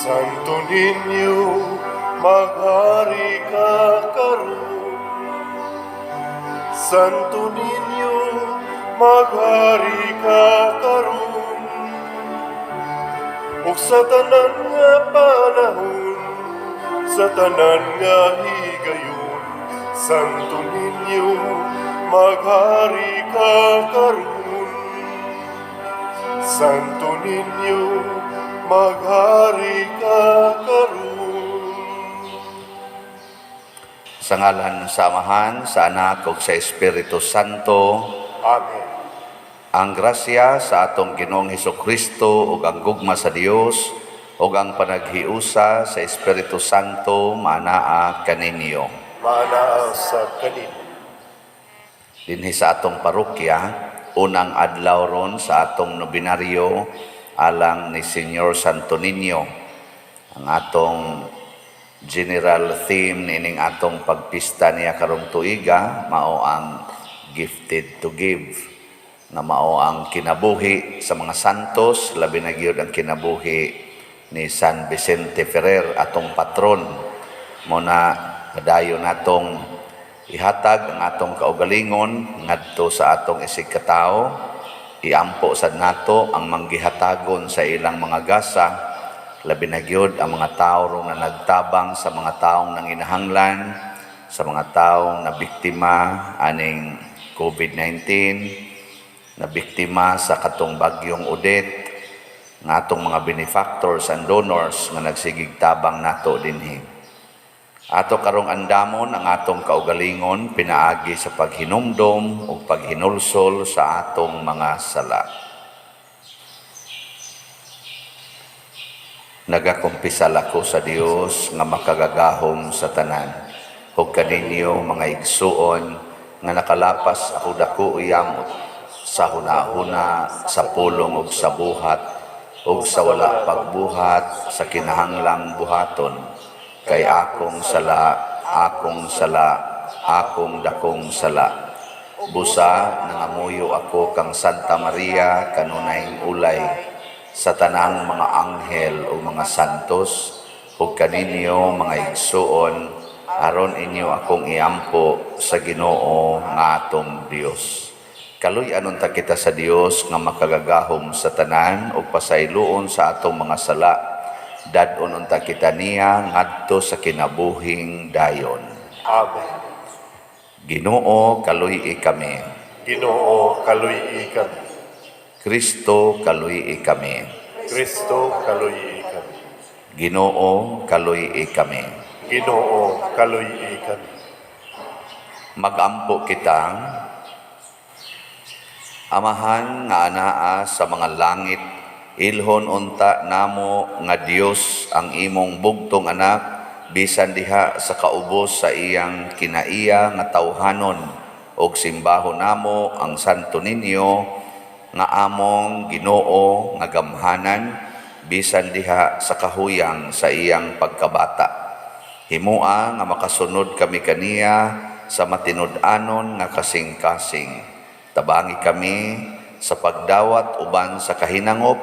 Santo Niño, maghari ka karon. Santo Niño, maghari ka karon. Ug sa tanan nga panahon, sa tanan nga higayon, Santo Niño, maghari ka karon. Santo Niño, maghari ka karon. Sa ngalan sa Amahan, sa Anak ug sa Espiritu Santo. Amen. Ang grasya sa atong Ginoong Hesus Kristo ug ang gugma sa Dios ug ang panaghiusa sa Espiritu Santo maanaa kaninyo. Maanaa sa kanimo. Dinhi sa atong parokya, unang adlaw ron sa atong nobinaryo alang ni Señor Santo Niño. Ang atong general theme niining atong pagpista niya karong tuiga mao ang "Gifted to Give", nga mao ang kinabuhi sa mga santos, labi na gyud ang kinabuhi ni San Vicente Ferrer, atong patron. Mao na padayon natong ihatag ang atong kaugalingon ngadto sa atong isigkatawo. Iampo sad nato ang manggihatagon sa ilang mga gasa, labi na gyud ang mga tawo ron nga nagtabang sa mga taong nanginahanglan, sa mga taong na biktima aning COVID-19, na biktima sa katong bagyong Odette, nga atong mga benefactors and donors nga nagsigig tabang nato dinhi. Ato karong andamon ang atong kaugalingon pinaagi sa paghinumdom ug paghinulsol sa atong mga sala. Nagakumpisal ako sa Dios nga makagagahom sa tanan ug kaninyo, mga igsuon, nga nakalapas ako dako yamot sa hunahuna, sa pulong ug sa buhat ug sa wala pagbuhat sa kinahanglang buhaton, kay akong sala, akong sala, akong dakong sala. Busa nangamuyo ako kang Santa Maria, kanunayng ulay, sa tanang mga anghel o mga santos, ug kaninyo, mga igsuon, aron inyo akong iampo sa Ginoo nga atong Dios. Kaluy-anon ta kita sa Dios nga makagagahom sa tanan ug pasayloon sa atong mga sala. Dad-on unta kita niya ngadto sa kinabuhing dayon. Amen. Ginoo, kaluy-i kami. Ginoo, kaluy-i kami. Kristo, kaluy-i kami. Kristo, kaluy-i kami. Ginoo, kaluy-i kami. Ginoo, kaluy-i kami. Magampo kita. Amahan nga anaa sa mga langit, ilhon unta namo nga Dios ang imong bugtong anak bisan diha sa kaubos sa iyang kinaiya nga tawhanon, ug simbahon namo ang Santo Niño nga among Ginoo nga gamhanan bisan diha sa kahuyang sa iyang pagkabata. Himua nga makasunod kami kaniya sa matinud-anon nga kasing-kasing. Tabangi kami sa pagdawat uban sa kahinangop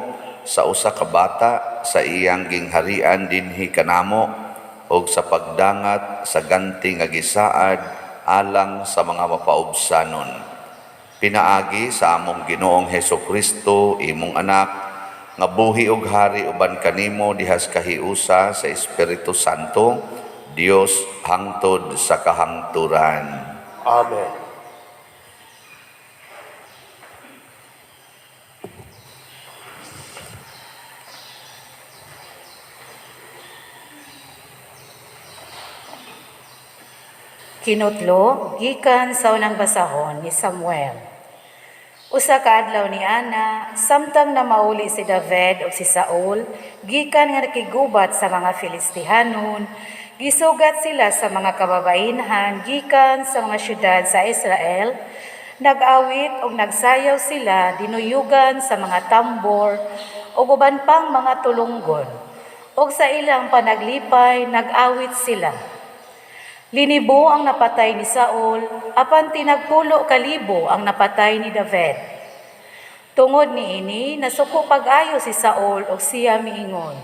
sa usa ka bata sa iyang gingharian dinhi kanamo ug sa pagdangat sa ganti nga gisaad alang sa mga mapaubsanon. Pinaagi sa among Ginoong Heso Kristo, imong anak, nga buhi ug hari uban kanimo dihas kahiusa sa Espiritu Santo, Dios hangtod sa kahangturan. Amen. Kinutlo gikan sa unang basahon ni Samuel. Usa ka adlaw ni ana, samtang namauli si David ug si Saul gikan nga nakigubat sa mga Filistihanon, gisugat sila sa mga kababainhan gikan sa mga syudad sa Israel. Nag-awit ug nagsayaw sila dinuyugan sa mga tambor ug uban pang mga tulunggon. Ug sa ilang panaglipay nag-awit sila. Linibo ang napatay ni Saul, apan tinagpulo kalibo ang napatay ni David. Tungod niini, nasuko pag-ayo si Saul ug siya miingon,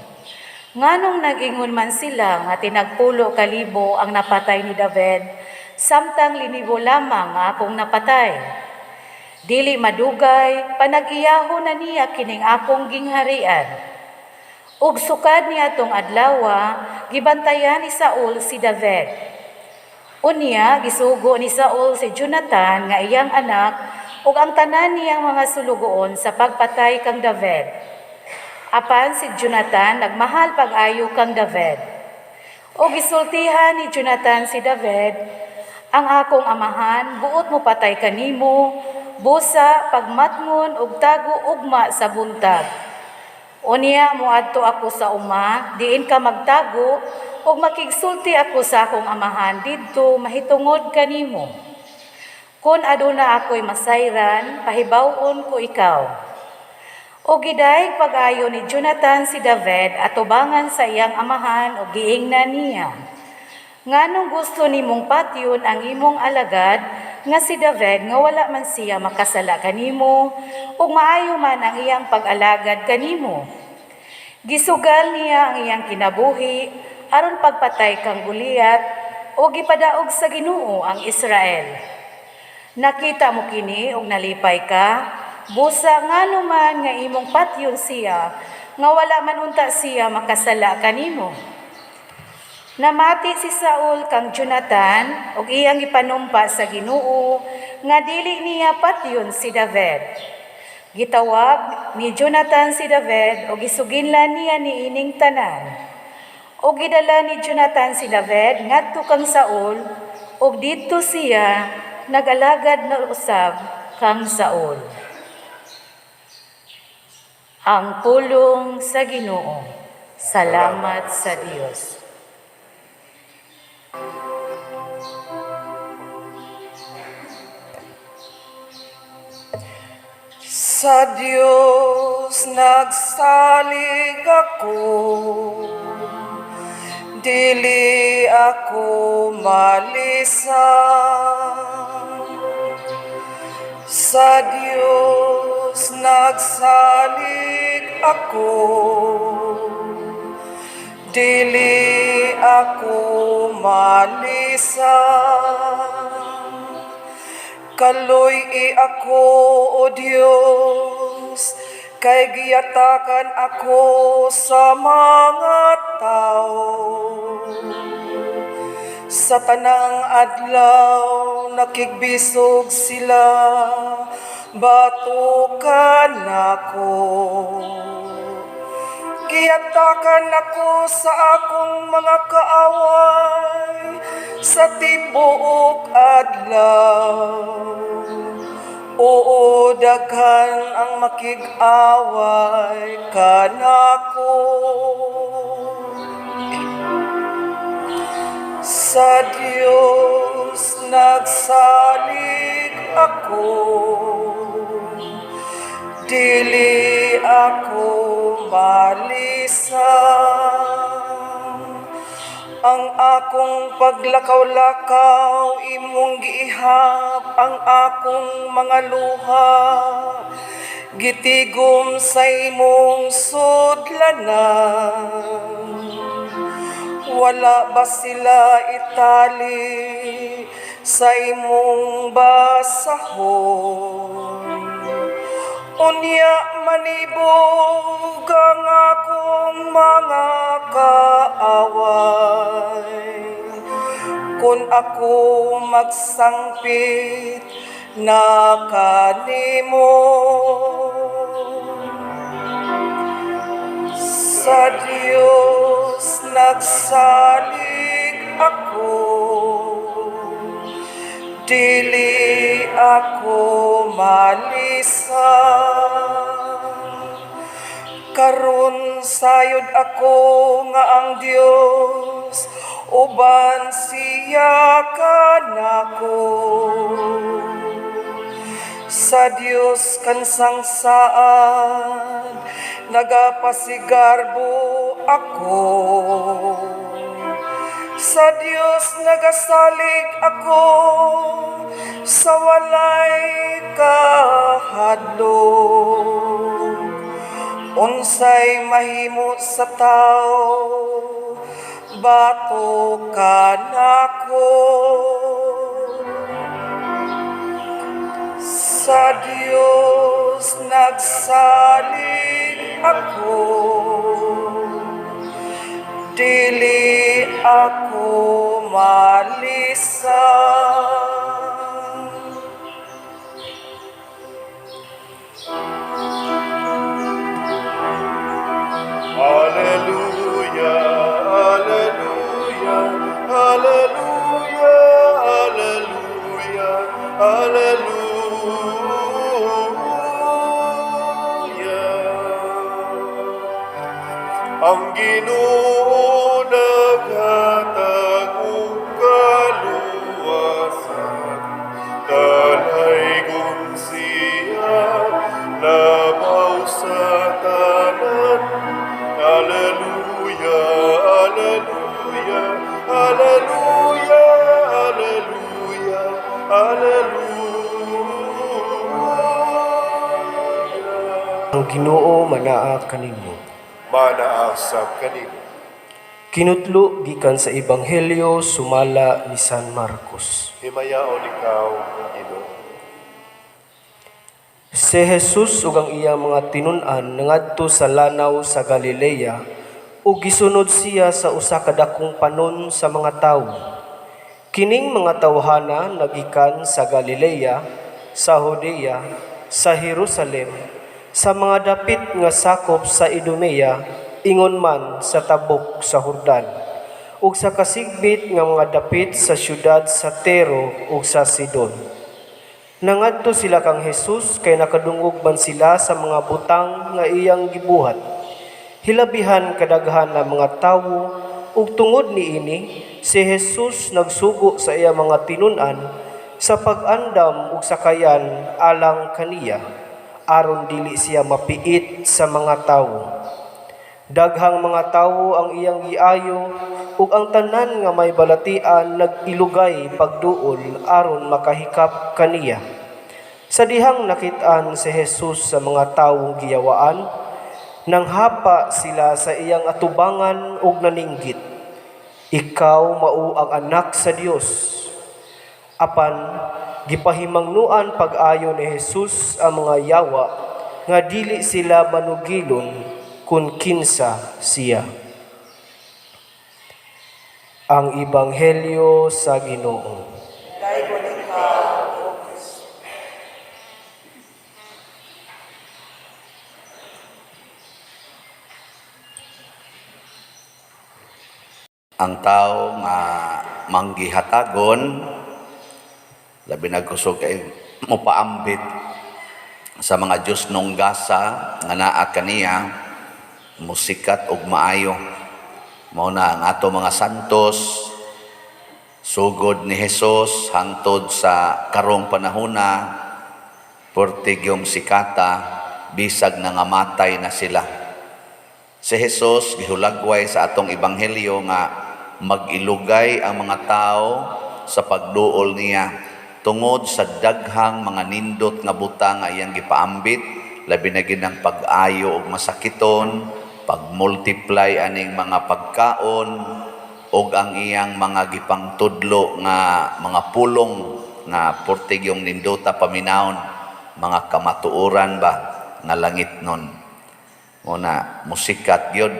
Nganong nag-ingon man sila nga tinagpulo ka libo ang napatay ni David, samtang linibo lamang ang akong napatay? Dili madugay, panag-iyahon na niya kining akong gingharian." Ug sukad niadtong adlawa, gibantayan ni Saul si David. Unya gisugo ni Saul si Jonathan nga iyang anak ug ang tanan niyang mga sulugoon sa pagpatay kang David. Apan si Jonathan nagmahal pag-ayo kang David. Ug gisultihan ni Jonathan si David, "Ang akong amahan buot mopatay kanimo, busa pagmatngon og tago ugma sa buntag. Unya moadto ako sa uma, diin ka magtago, ug makigsulti ako sa akong amahan didto mahitungod kanimo. Kon aduna ako'y masayran, pahibaw-on ko ikaw." Ug gidayeg pag-ayo ni Jonathan si David atubangan sa iyang amahan ug giingnan niya, "Nganong gusto nimong patyon ang imong alagad nga si David nga wala man siya makasala kanimo ug maayo man ang iyang pag-alagad kanimo? Gisugal niya ang iyang kinabuhi aron pagpatay kang Goliat ug gipadaog sa Ginoo ang Israel. Nakita mo kini ug nalipay ka. Busa ngano man nga imong patyon siya nga wala man unta siya makasala kanimo?" Namati si Saul kang Jonathan ug iyang gipanumpa sa Ginoo nga dili niya patyon si David. Gitawag ni Jonathan si David ug gisuginlan niya niining tanan. Ug gidala ni Jonathan si David ngadto kang Saul ug didto siya nag-alagad na usab kang Saul. Ang pulong sa Ginoo. Salamat sa Dios. Sa Dios nagsalig ako, dili ako malisa. Sa Dios nagsalig ako, dili ako malisa. Kaluy-i ako, O Dios, kay giatakan ako sa mga tao. Sa tanang adlaw nakigbisog sila, batukan ako. Giatakan ako sa akong mga kaaway sa tibuok adlaw. Oo, daghan ang makig-away kanako. Sa Dios nagsalig ako, dili ako malisa. Ang akong paglakaw-lakaw imong giihap, ang akong mga luha gitigom sa imong sudlanan. Wala ba sila itali sa imong basahon? Unya manibog ang akong mga kaaway. Kung ako magsangpit na kanimo. Sa Dios nagsalig ako, dili ako malisa. Karon sayod ako nga ang Dios uban siya kanako. Sa Dios kansangsaan nagapasigarbo ako. Sa Dios nagasalig ako sa walay kahadlok. Unsay mahimo sa tao, bato ka nako. Sa Dios nagsalig ako, dili ako malisa. Alleluia, alleluia, alleluia, alleluia, alleluia. Ang Ginoo naghatag og kaluwasan, dalaygon siya labaw sa tanan. Alleluia, alleluia, alleluia, alleluia, alleluia. Ang Ginoo manaa kaninyo. Manaasab kanimo. Kinutlo gikan sa Ebanghelyo sumala ni San Marcos. Himayaon ikaw, Ginoo. Si Jesus ug ang iyang mga tinun-an nangadto sa lanaw sa Galilea ug gisunod siya sa usa ka dakong panon sa mga tawo. Kining mga tawhana nagikan sa Galilea, sa Judea, sa Jerusalem, sa mga dapit nga sakop sa Idumea, ingon man sa tabok sa Jordan, ug sa kasigbit nga mga dapit sa syudad sa Tiro ug sa Sidon. Nangadto sila kang Jesus kay nakadungog man sila sa mga butang nga iyang gibuhat. Hilabihan kadaghan ang mga tawo ug tungod niini si Jesus nagsugo sa iya mga tinun-an sa pag-andam ug sakayan alang kaniya aron dili siya mapiit sa mga tawo. Daghang mga tawo ang iyang giayo ug ang tanan nga may balatian nag-ilugay pagduol aron makahikap kaniya. Sa dihang nakit-an si Jesus sa mga tawong giyawaan, nanghapa sila sa iyang atubangan ug naninggit. Ikaw mao ang anak sa Dios. Apan gipahimangnuan pag-ayo ni Jesus ang mga yawa nga dili sila manugilon kun kinsa siya. Ang Ebanghelyo sa Ginoo. Daygon ikaw, O Kristo. Ang tao nga manggihatagon, labi na kusog kay mopaambit sa mga Diyos nung gasa nga naa kaniya, musikat og maayo. Mao na ang ato mga santos, sugod ni Jesus hangtod sa karong panahona, portigyong sikata, bisag nangamatay na sila. Si Jesus gihulagway sa atong ebanghelyo nga mag-ilugay ang mga tao sa pagduol niya tungod sa daghang mga nindot nga butang nga iyang gipaambit, labi na gid ang pag-ayo og masakiton, pag-multiply aning mga pagkaon og ang iyang mga gipangtudlo nga mga pulong nga portigyong nindota paminawon, mga kamatuoran ba nga langit nun. Muna, musikat yun.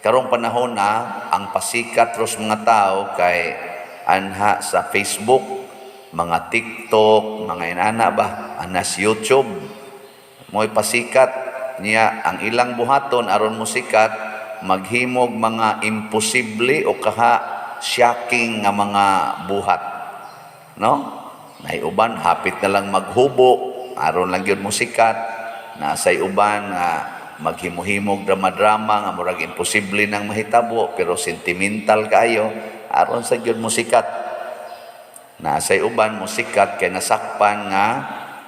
Karong panahon na, ang pasikat ros mga tao kay anha sa Facebook, mga TikTok, mga inana ba, anas YouTube. Mo'y pasikat niya ang ilang buhaton aron musikat, maghimog mga imposible o kaha shocking nga mga buhat. No? Nay uban hapit na lang maghubo aron lang gyud musikat. Nasay uban nga maghimo-himog drama-drama nga murag imposible nang mahitabo pero sentimental kaayo aron sa gyud musikat. Nasay uban musikat kay nasakpan nga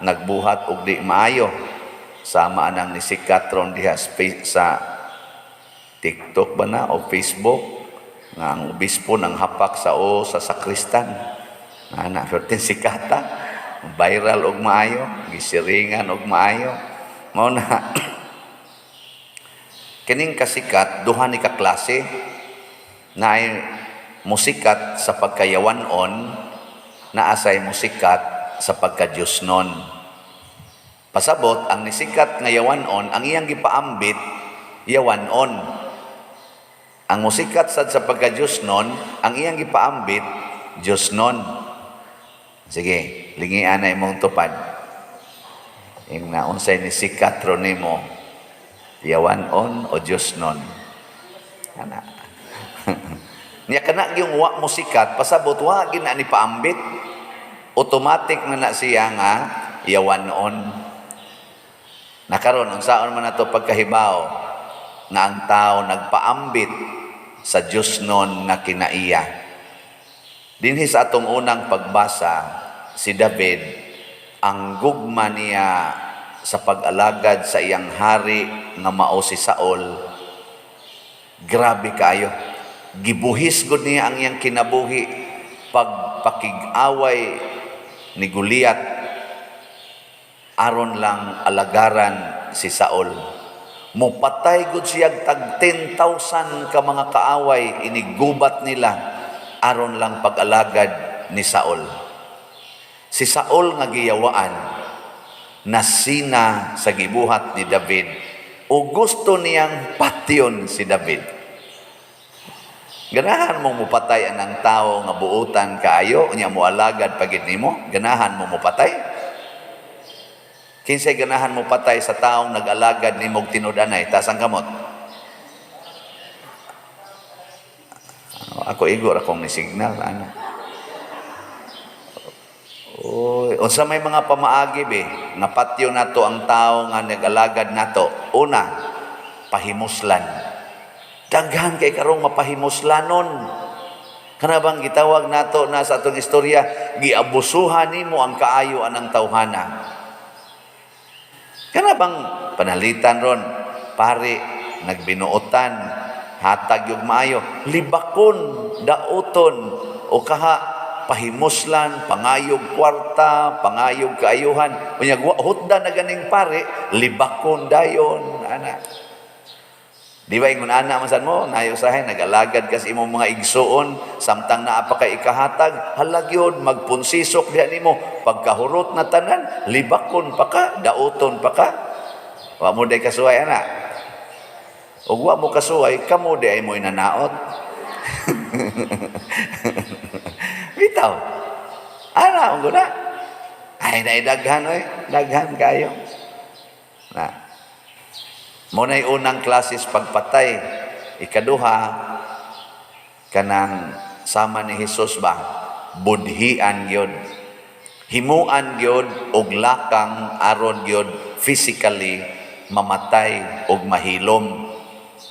nagbuhat og di maayo. Sama anang nisikat ron diha sa TikTok ba na o Facebook nga ang obispo nang hapak sa o sa sakristan. Ana, pero sikata, viral og maayo, gisiringan og maayo. Mao na Kining kasikat, duha ni ka klase na musikat sa pagkayawanon, naasay musikat sa pagka-Diyosnon. Pasabot, ang nisikat nga yawanon, ang iyang gipaambit, yawanon. Ang musikat sad sa pagka-Diyosnon, ang iyang gipaambit, Diyosnon. Sige, lingian na imong tupad. Ing na unsay ni sikat ro nimo, yawanon o Diyosnon. Ana. Nya kana yung wa mo sikat, pasabot wa gina ni paambit. Automatic na na siya nga yawanon. Nakaron unsaon man nato pagkahibaw nga ang tao nagpaambit sa Diyosnon nga kinaiya? Dinhi sa atong unang pagbasa, si David, ang gugma niya sa pag-alagad sa iyang hari nga mao si Saul, grabe kaayo. Gibuhis gud niya ang iyang kinabuhi pagpakig-away ni Goliat aron lang alagaran si Saul. Mupatay gud siya tag 10,000 ka mga kaaway, inigubat nila aron lang pag-alagad ni Saul. Si Saul nga giyawaan, nasina sa gibuhat ni David o gusto niyang patyon si David. Ganahan mo mupatay anang tao nga buutan kaayo, unya moalagad pagid nimo? Ganahan mo mupatay? Kinsay ganahan mo patay sa taong nag-alagad nimo og tinud-anay? Taas ang kamot. Ako igo ra kong ni signal ana. Oy, unsa may mga pamaagi be nga patyo nato ang tao nga nag-alagad nato? Una, pahimuslan. Daghan kay karong mapahimuslanon. Kana bang gitawag nato na sa atong istorya, giabusuhan nimo ang kaayo anang tawhana. Kana bang panalitan ron, pare nagbinuotan, hatag yung maayo, libakon, dauton, o kaha pahimuslan, pangayog kwarta, pangayog kaayuhan. Unya hutda na ganing pare, libakon dayon, ana. Di ba ingon ana man sad mo, nayo usahay nag-alagad ka sa imong mga igsuon samtang naa pa kay ikahatag, halag yun, magpunsisok diha nimo, pagkahurot na tanan, libakon pa ka, dauton pa ka. Wa mo day kasuway ana. Ug wa mo kasuway, kamo di ay mo inanaot. Bitaw. Ana, ug na. Ay, na daghan oy, daghan kayo. Na. Mo na'y unang klases pagpatay. Ikaduha, kanang sama ni Jesus ba, budhian gyud. Himuan gyud og lakang aron gyud physically mamatay og mahilom.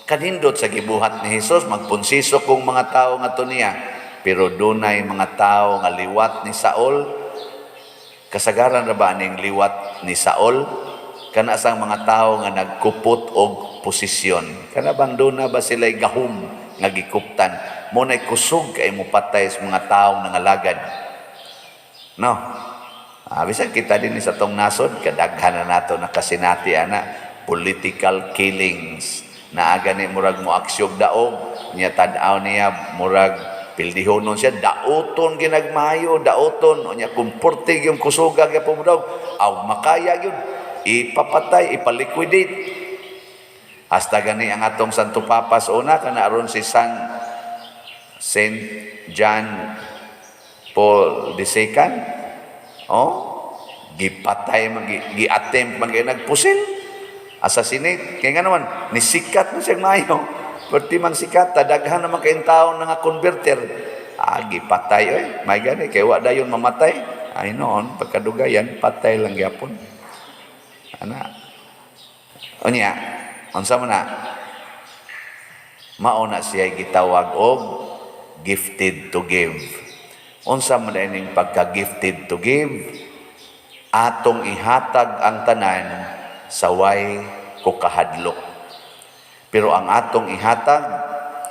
Kanindot sa gibuhat ni Jesus, magpunsiso kung mga tao nga to niya. Pero dunay mga tao nga liwat ni Saul. Kasagaran ra ba ning liwat ni Saul? Kana sang mga tao nga nagkupot og posisyon. Kana bang duna ba sila'y gahum nga gikuptan? Mo na'y kusog kay mo patay sa mga taong nangalagad. No? Bisan kita din sa tong nasod, kadaghan na nato nakasinati ana, political killings. Naaga ni murag mo aksyog daog, niya tan-aw niya murag pildihonon siya, dauton ginagmayo, dauton, unya kumporte yung kusuga gyapon mo daw, aw makaya yun, ipapatay, ipaliquidate. Hasta gani ang atong Santo Papa sa una, kana aron si Saint John Paul II, oh, gipatay, gi-attempt, man kay nagpusil, assassinate. Kaya nga naman, nisikat mo siyang maayo. Perti mang sikat, daghan naman kayong tao nga converter. Gipatay, oy. May gani, kay wa dayon mamatay. Ay noon, pagkadugayan, patay lang gyapon. Ana. Unya, unsa man na? Mao na siya gitawag og gifted to give. Unsa man ining pagka-gifted to give? Atong ihatag ang tanan sa way ko kahadlok. Pero ang atong ihatag,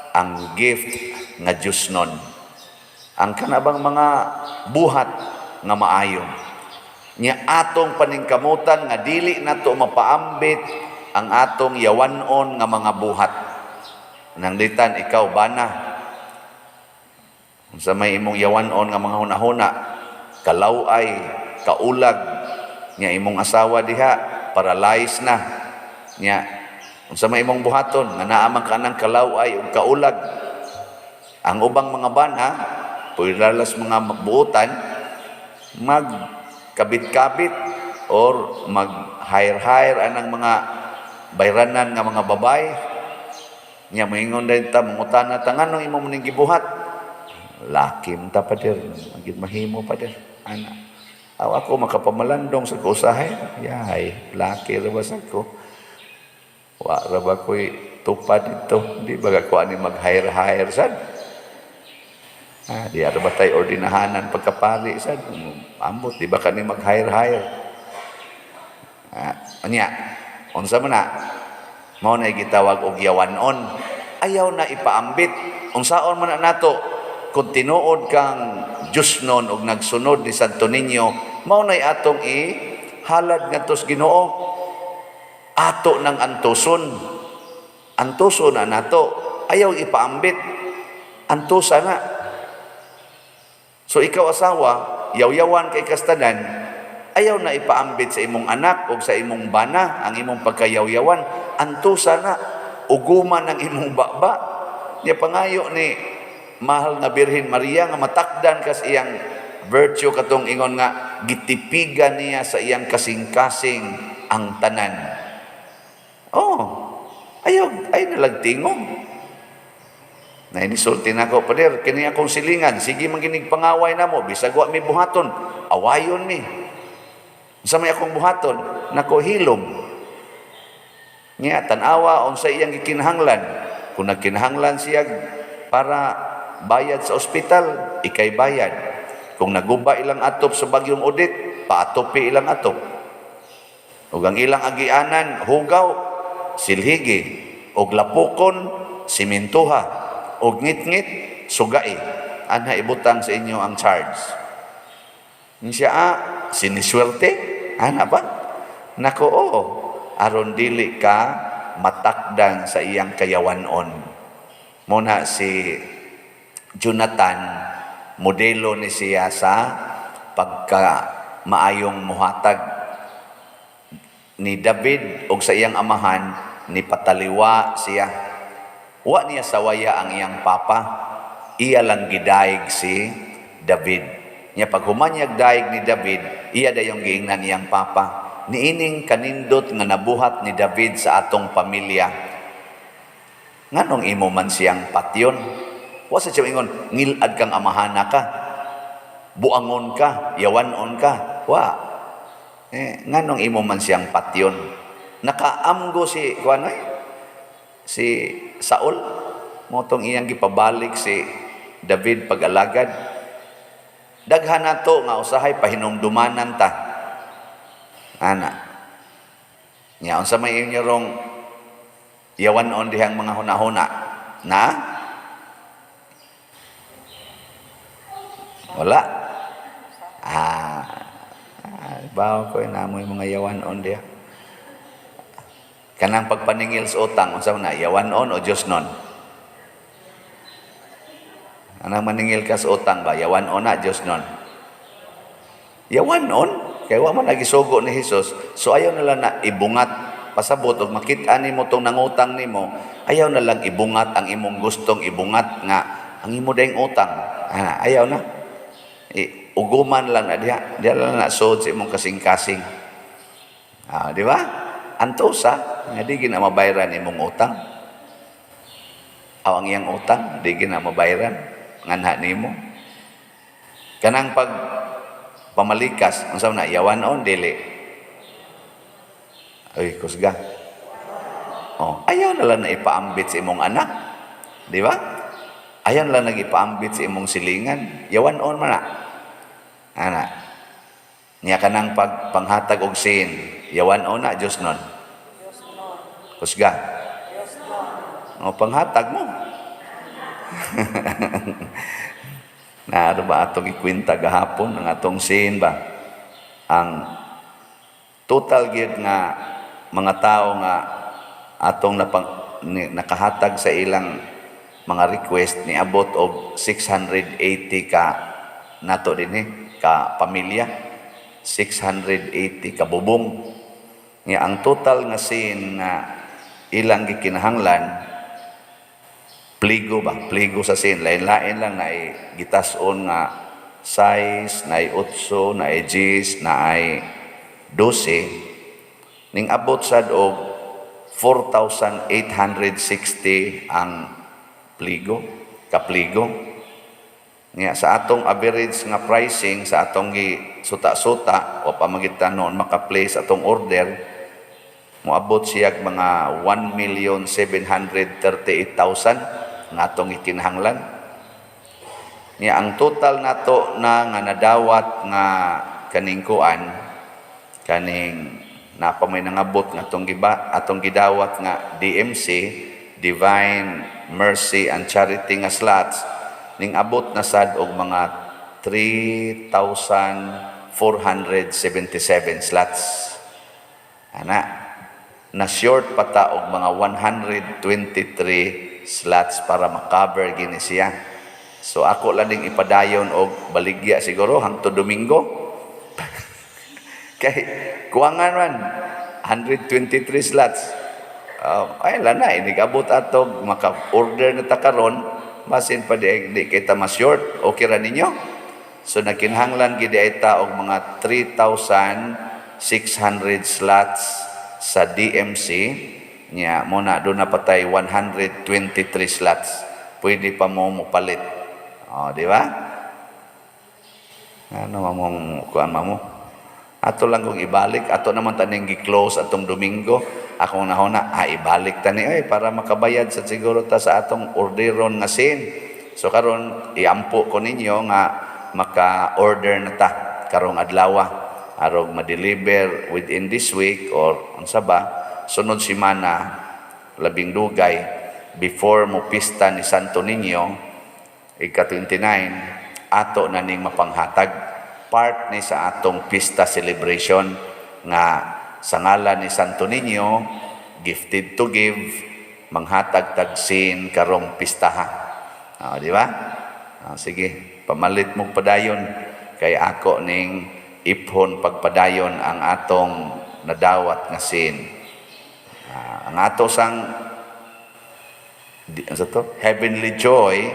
ang gift nga Diyos nun. Ang kanabang mga buhat nga maayo. Nya atong paningkamutan nga dili nato mapaambit ang atong yawanon nga mga buhat. Nanglitan ikaw bana. Unsa may imong yawanon nga mga hunahuna, kalaway, kaulag, nya imong asawa diha paralyzed na. Nya unsa may imong buhaton nga naa man ka nang kalaway ug kaulag. Ang ubang mga bana, puwilalas mga buotan, magkabit-kabit or mag-hire-hire anang mga bayranan nga mga babae. Nya moingon din ta, mangutana ta, nganong imo maning gibuhat? Laki man ta, pader, magid mahimo, pader. Ana. Aw ako makapamalandong sa kusahay. Yay, laki ra ba sa ko? Wa ra ba ko'y tupad dito? Di ba ko ani mag-hire-hire sad? Ah, di ara ba tay ordinahanan pagkapari sad? Ambot, di ba kani mag-hire-hire? Ah, unya, unsa man na? Mao na gitawag og yawanon. Ayaw na ipaambit. Unsaon man na nato? Kung tinuod kang Diyos nun og nagsunod ni Santo Niño, mao na'y atong i-halad ngadto sa Ginoo. Ato nang antuson. Antuson na nato. Ayaw ipaambit. Antusa na. So ikaw asawa, yaw-yawan kay kastanan, ayaw na ipaambit sa imong anak o sa imong bana ang imong pagkayawyawan. Antusa na. Uguman ang imong baba. Nya pangayo ni mahal nga Birhen Maria nga matakdan kas iyang virtue katong ingon nga gitipigan niya sa iyang kasing-kasing ang tanan. Oh, ayaw, ay nalang tingog. Nainisulti na ako, "Pader, kini akong silingan, sige man ginig pangaway na mo, bisag wa mi buhaton, awayon mi. Sa may akong buhaton, nako hilom." Nya, tanawa, unsa iyang gikinahanglan. Kung nagkinahanglan siya para bayad sa ospital, ikay bayad. Kung naguba ilang atop sa bagyong Odette, paatopi ilang atop. Ug ang ilang agianan, hugaw, silhigi. Og lapukon, simintuha. Og ngit-ngit, sugai. Anha ibutang sa inyo ang charge. Ni siya, ah, siniswerte? Ana ba? Nako, oo. Aron dili ka matakdan sa iyang kayawanon. Muna si Jonathan, modelo ni siya sa pagka maayong muhatag ni David og sa iyang amahan ni pataliwa siya. Wa niya sawaya ang iyang papa, iya lang gidaig si David. Nya pag humanyag daig ni David, iya dayong giingnan iyang papa, "Niining kanindot nga nabuhat ni David sa atong pamilya, nganong imo man siyang patyon?" Wa sa siya ingon, "Ngilad kang amahana ka, buangon ka, yawanon ka." Wa eh, nganong imo man siyang patyon? Nakaamgo si kuan eh, si Saul mo tong iyang gipabalik si David pag-alagad. Daghan nato nga usahay pahinumdumanan ta ana. Nya unsa may inyo rong yawanon dihang mga hunahuna na? Wala. Ah, ah bawo ko namoy mga yawanon diha. Kanang pagpaningil sa utang, unsa man na, yawanon o Diyos nun? Anang maningil ka sa utang ba, yawanon na, Diyos nun? Yawanon, kay wa man nagisugo ni Jesus, so ayaw na lang na ibungat. Pasabot, og makita nimo tong nangutang nimo, ayaw na lang ibungat ang imong gustong ibungat nga ang imo dayong utang. Ah, ayaw na. Uguman lang na diha, diha lang na sud sa imong kasing-kasing. Ah, di ba? Antosa, nga di gina mabayran imong utang. Aw ang iyang utang, di gina mabayran nganha nimo. Kanang pag pamalikas, unsa man na, yawanon dili? Ay, kusga. Oh, ayaw na lang na ipaambit sa imong anak. Di ba? Ayaw na lang nag-ipaambit sa imong silingan. Yawanon man na. Ana. Niya kanang pagpanghatag og sin, yawanon na, Diyos nun? Kusga. O, panghatag mo. Naaro ba atong ikwenta gahapon ang atong sin ba? Ang total gyud nga mga tao nga Atong nakahatag sa ilang mga request, niabot og 680 ka nato dinhi ka pamilya, 680 ka bubong. Nga ang total nga sin nga ilang gikinahanglan, pligo ba, pligo sa sin, lain-lain lang, na gitas-on nga size, na 8, na 10, na 12, ning abot sad og 4,860 ang pligo, kapligo. Nga sa atong average nga pricing sa atong gi suta-suta o pamagitan noon maka-place atong order, moabot siya mga 1,738,000 nga atong gikinahanglan. Nya ang total nato na nga nadawat nga kaning kuan, kaning napa may nangabot nga atong giba, atong gidawat nga DMC, Divine Mercy and Charity, nga slots, ning abot na sad og mga 3,477 slots ana. Na short pa ta og mga 123 slots para ma-cover gini siya. So ako lang ding ipadayon og baligya siguro hangtod Domingo kay kuwangan man 123 slots. Ay la na inigabot ato, maka-order na ta karon, basin pa di kita ma-short. Okay ra ninyo? So nagkinahanglan gid ay ta og mga 3,600 slots sa DMC. Nya mo na doon na patay 123 slots, pwede pa mo mopalit. Oh, di ba? Ano mamong kuan mamo? Ato lang kung ibalik, ato naman taning gi-close atong Domingo. Akong nahuna, ibalik tani ay para makabayad sa siguro ta sa atong orderon nga sin. So karon iampo ko ninyo nga maka-order na ta karong adlaw arog ma-deliver within this week or unsa ba, sunod semana labing dugay, before mo pista ni Santo Niño ika-29, ato na ning mapanghatag. Part ni sa atong pista celebration nga sa ngalan ni Santo Niño, gifted to give, manghatag tag sin karong pistaha. Ah, di ba? Ah, sige, pamalit mo padayon kay ako ning iphon pagpadayon ang atong nadawat nga sin. Ah, ang ato sang di, ano to? Heavenly Joy,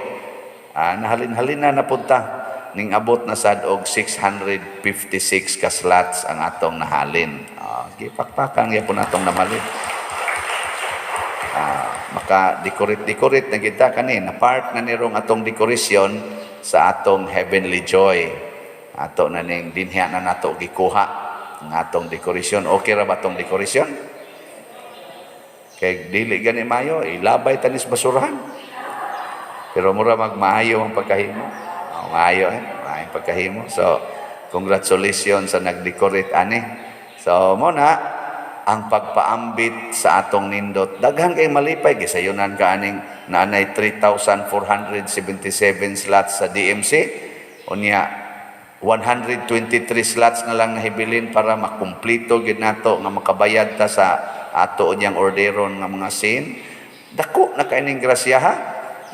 nahalin-halin na napunta ning abot na sad og 656 ka slots ang atong nahalin. Sige, pakpakan gyapon atong namalit. Maka decorate-decorate na kita kani na part na nirong atong dekorasyon sa atong Heavenly Joy. Ato na ning dinhiya na nato gikuha ang atong dekorasyon. Okay ra ba atong dekorasyon? Kay dili gani mayo, ilabay tanis basurahan. Pero mura magmaayo ang pagkahimo. Oh, maayo eh, maayo ang pagkahimo. So, congratulations sa nag-decorate ani. So, mo na ang pagpaambit sa atong nindot. Daghan kay malipay gisayunan ka aning naanay 3,477 slots sa DMC. Unya 123 slots na lang nahibilin para makumplito gid nato nga makabayad ta sa ato unyang orderon nga mga sin. Dako na kay ning grasya ha.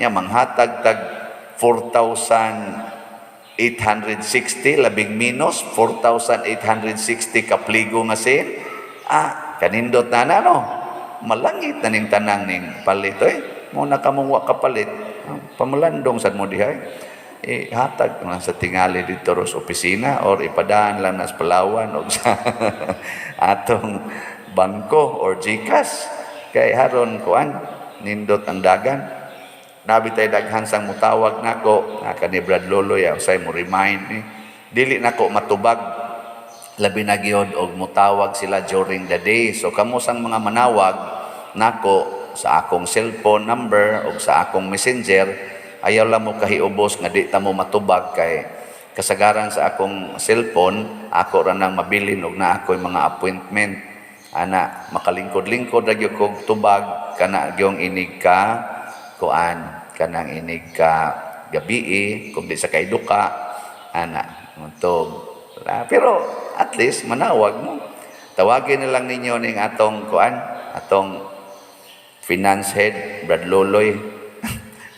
Nya manghatag tag 4,860, labing minus 4,860 ka pligo nga sin. Kanindot na na no. Malangit na ning tanang ning palit oy. Mo na kamong wa kapalit, pamalandong sad mo diha. Eh, hatag lang sa tingali dito sa opisina or ipadaan lang na sa Palawan o sa atong bangko or GCash. Kay haron kuan, nindot ang dagan. Nabi tay daghan sang mutawag nako, nga kani Brad Lolo ya usay mo remind ni. Dili nako matubag, labi na gyud og mutawag sila during the day. So kamo sang mga manawag nako sa akong cellphone number o sa akong Messenger, ayaw lang mo kahiubos nga di ta mo matubag kay kasagaran sa akong cellphone, ako ra nang mabilin og naa ako'y mga appointment. Ana, makalingkod-lingkod ra gyud kog tubag kana gyung inig ka kuan, kanang inig ka gabii kung di sa kaiduka ana mutog. Pero at least manawag mo. Tawagin na lang ninyo ning atong kuan, atong Finance head Brad Loloy,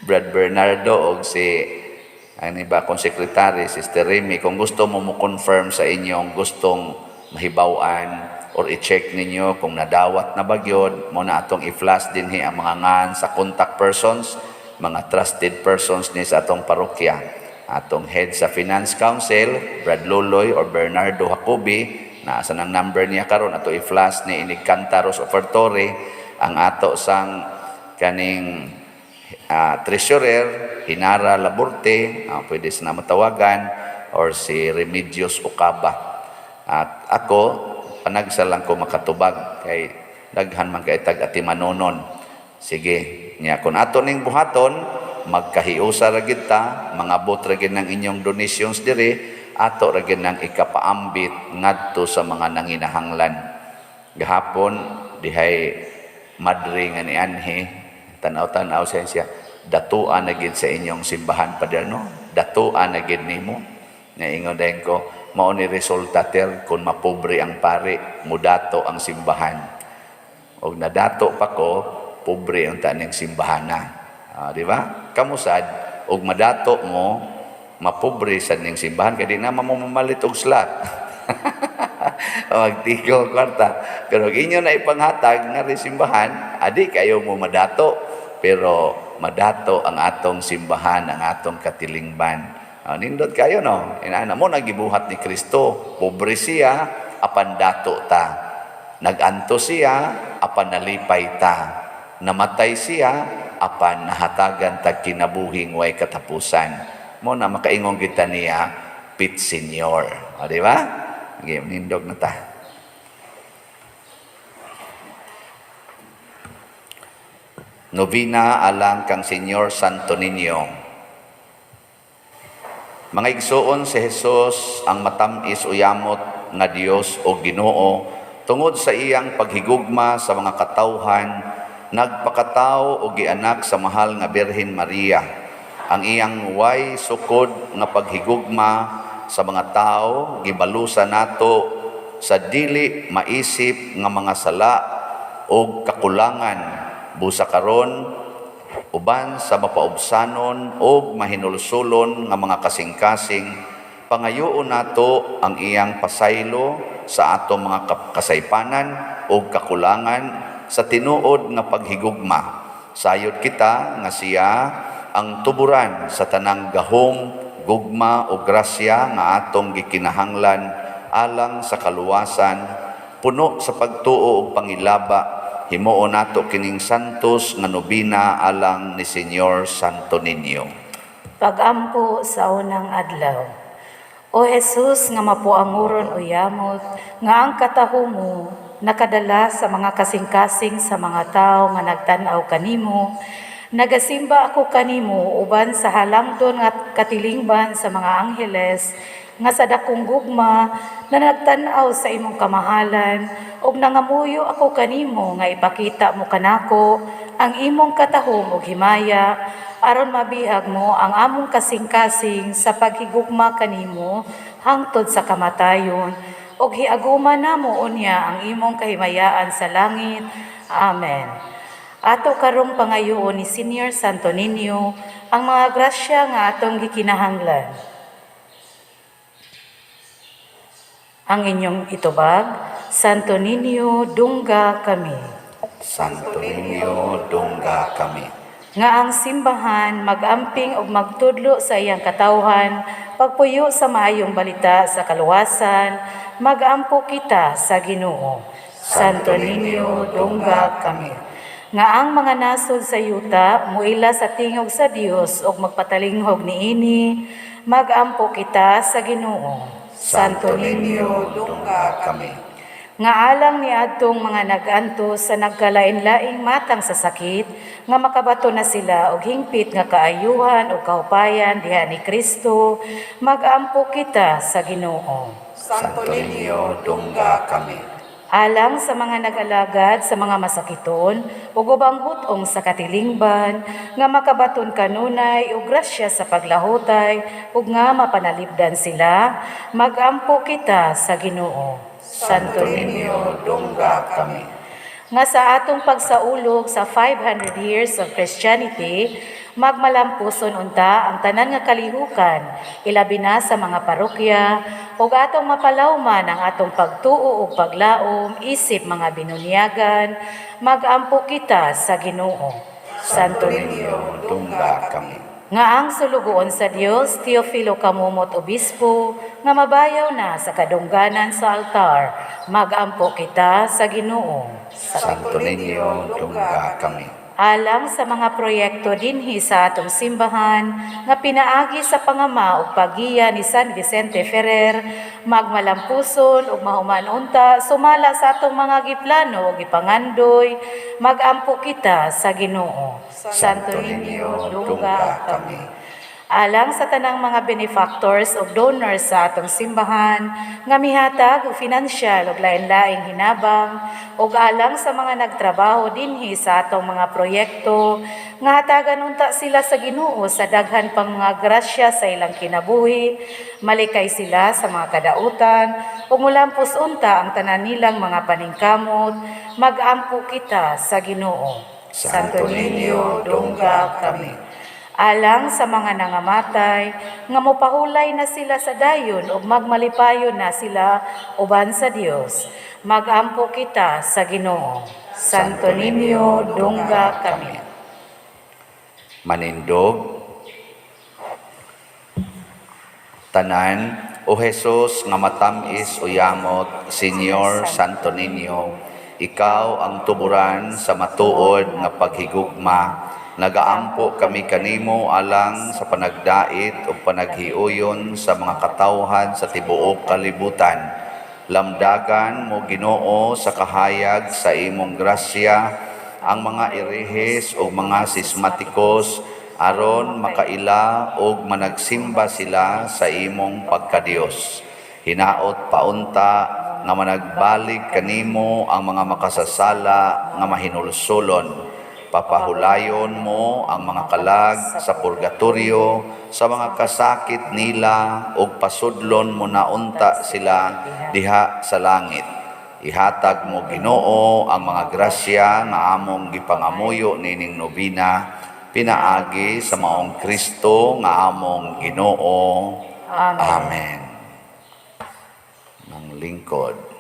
Brad Bernardo og si ano ba akong secretary, Sister Remy, kung gusto mo mo confirm sa inyong gustong mahibaw-an or i-check ninyo kung nadawat na ba gyud mo na atong i-flash dinhi ang mga ngan sa contact persons, mga trusted persons ni sa atong parokya. Atong head sa Finance Council, Brad Loloy or Bernardo Jacobi, naa sa nang number niya karon ato i-flash ni inig Cantaros Offertory, ang ato sang kaning treasurer Hinara Laborte, pwede sa matawagan, or si Remedios Ocaba. At ako, panagsa lang ko makatubag kay daghan man kay tag atimanunon. Sige, niya kung ato ning buhaton, magkahiusa ra gid ta, mangabot ra gid ng inyong donations diri, ato ra gid nang ikapaambit ngadto sa mga nanginahanglan. Gahapon dihay madre nga ni anhi, tanaw-tanaw siya siya, datuan na gid sa inyong simbahan, pader, no? Datuan na gid nimo. Naingon dayon ko, mao ni resulta ter kung mapobre ang pari, mudato ang simbahan. Og nadato pa ko, pobre ang taning simbahan na. Di ba? Kamusad, og madato mo, mapobre sa ning simbahan, kay di na mamamalit og slot. Magtigo kwarta. Pero inyo na ipanghatag nga rin simbahan, adi kayo mo madato. Pero madato ang atong simbahan, ang atong katilingban. Nindot kayo, no? Inaana mo, nagibuhat ni Kristo. Pobre siya, apan dato ta. Naganto siya, apan nalipay ta. Namatay siya, apan nahatagan tag kinabuhing way katapusan. Mo na makaingon kita niya, pit senior. O, di ba? Sige, nindog na ta. Novena alang kang Senyor Santo Niño. Mga igsuon, si Jesus ang matamis uyamot nga Dios o Ginoo, tungod sa iyang paghigugma sa mga katawhan, nagpakatao o gianak sa mahal nga Birhen Maria. Ang iyang way sukod nga paghigugma sa mga tao gibalusa nato sa dili maisip nga mga sala o kakulangan, busa karon uban sa mapaubsanon og mahinulsulon nga mga kasing-kasing, pangayoon nato ang iyang pasaylo sa atong mga kasaypanan og kakulangan sa tinuod nga paghigugma. Sayod kita nga siya ang tuburan sa tanang gahom, gugma o grasya nga atong gikinahanglan alang sa kaluwasan, puno sa pagtuo ug pangilaba. Himuon nato kining santos nga nobina alang ni Señor Santo Niño. Pagampo sa unang adlaw. O Jesus nga mapuanguron o yamot, nga ang kataho mo nakadala sa mga kasing-kasing sa mga tao nga nagtan-aw kanimo, nagasimba ako kanimo uban sa halangdon nga katilingban sa mga angheles nga sa dakong gugma na nagtan-aw sa imong kamahalan, ug nangamuyo ako kanimo nga ipakita mo kanako ang imong katahom ug himaya aron mabihag mo ang among kasing-kasing sa paghigugma kanimo hangtod sa kamatayon, ug hiaguma namo unya ang imong kahimayaan sa langit. Amen. Ato karong pangayoon ni Senior Santo Niño ang mga grasya nga atong gikinahanglan. Ang inyong itubag, Santo Niño, dungga kami. Santo Niño, dungga kami. Nga ang simbahan magamping ug magtudlo sa iyang katawhan, pagpuyo sa maayong balita sa kaluwasan, magampo kita sa Ginoo. Santo Niño, dungga kami. Nga ang mga nasod sa yuta muila sa tingog sa Dios ug magpatalinghog niini, magampo kita sa Ginoo. Santo Niño, dungga kami. Nga alang niadtong mga nag-antos sa nagkalain-laing matang sa sakit, nga makabato na sila og hingpit nga kaayuhan ug kaupayan diha ni Kristo, magampo kita sa Ginoo. Santo Niño, dungga kami. Alang sa mga nag-alagad sa mga masakiton ug ubang hut-ong sa katilingban, nga makabaton kanunay ug grasya sa paglahutay ug nga mapanalipdan sila, magampo kita sa Ginoo. Santo Niño, dungga kami. Nga sa atong pagsaulog sa 500 years of Christianity, magmalampuson unta ang tanan nga kalihukan, ilabi na sa mga parokya, ug atong mapalawman ang atong pagtuo ug paglaom isip mga binunyagan, magampo kita sa Ginoo. Santo Niño, dungga kami. Nga ang sulugoon sa Dios, Teofilo Camomot Obispo, nga mabayaw na sa kadungganan sa altar, magampo kita sa Ginoo. Santo Niño, dungga kami. Alang sa mga proyekto dinhi sa atong simbahan nga pinaagi sa pangama ug paggiya ni San Vicente Ferrer, magmalampuson ug mahuman unta sumala sa atong mga giplano ug gipangandoy, magampo kita sa Ginoo. Santo Niño, dungga kami. Alang sa tanang mga benefactors ug donors sa atong simbahan nga mihatag og financial ug lain-laing hinabang, ug alang sa mga nagtrabaho dinhi sa atong mga proyekto nga hatagan unta sila sa Ginoo sa daghan pang mga grasya sa ilang kinabuhi, malikay sila sa mga kadautan ug mulampos unta ang tanan nilang mga paningkamot, magampo kita sa Ginoo. Santo Niño, dungga kami. Alang sa mga nangamatay nga mopahulay na sila sa dayon ug magmalipayon na sila uban sa Dios, magampo kita sa Ginoo. Santo Niño, dungga kami. Manindog tanan, O Jesus nga matam-is o yamot, Señor Santo Niño, ikaw ang tuburan sa matuod nga paghigugma. Nagaampo kami kanimo alang sa panagdait ug panaghiuyon sa mga katawhan sa tibuok kalibutan. Lamdagan mo, Ginoo, sa kahayag sa imong grasya ang mga erehes o mga sismatikos aron makaila og managsimba sila sa imong pagkadiyos. Hinaot paunta nga managbalik kanimo ang mga makasasala nga mahinulsolon. Papahulayon mo ang mga kalag sa purgatorio sa mga kasakit nila ug pasudlon mo na unta sila diha sa langit. Ihatag mo, Ginoo, ang mga grasya nga among gipangamuyo nining nobina pinaagi sa maong Kristo nga among Ginoo. Amen. Amen. Ng lingkod.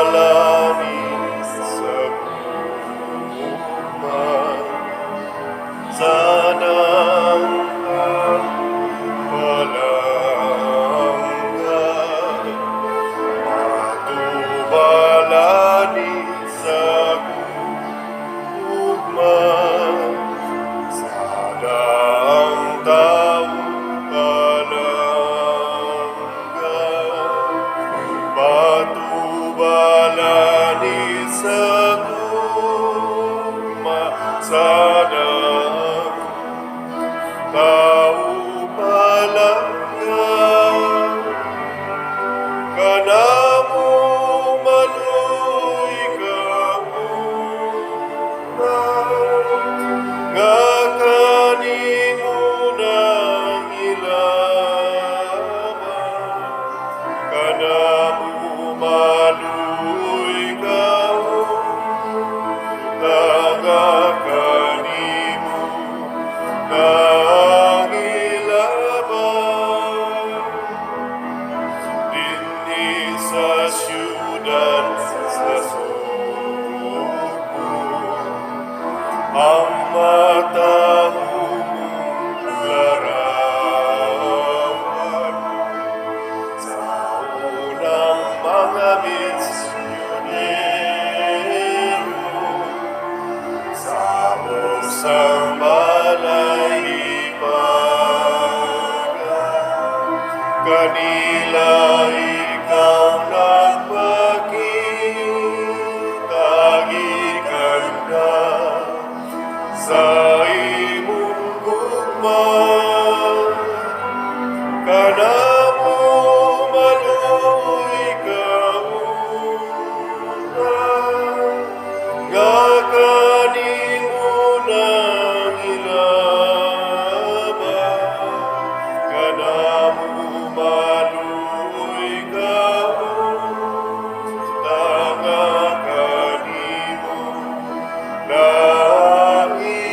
Patubalani sa gugma, sa dang palangga. Patubalani sa gugma, sa daang tao palangga. Patubalani sa gugma, sa daang tao palangga. Kanamo maluoy ka una, nga kanimo nangilaba. Kanamo maluoy ka una, nga kanimo nangilaba. Dinhi sa siyudad sa Sugbo, ang matahong larawan sa unang mga misyonero sa busang balay ipaga. Kanila ikaw nagpakita giganda sa imong gugma. Kanamo maluoy ka Nailaman.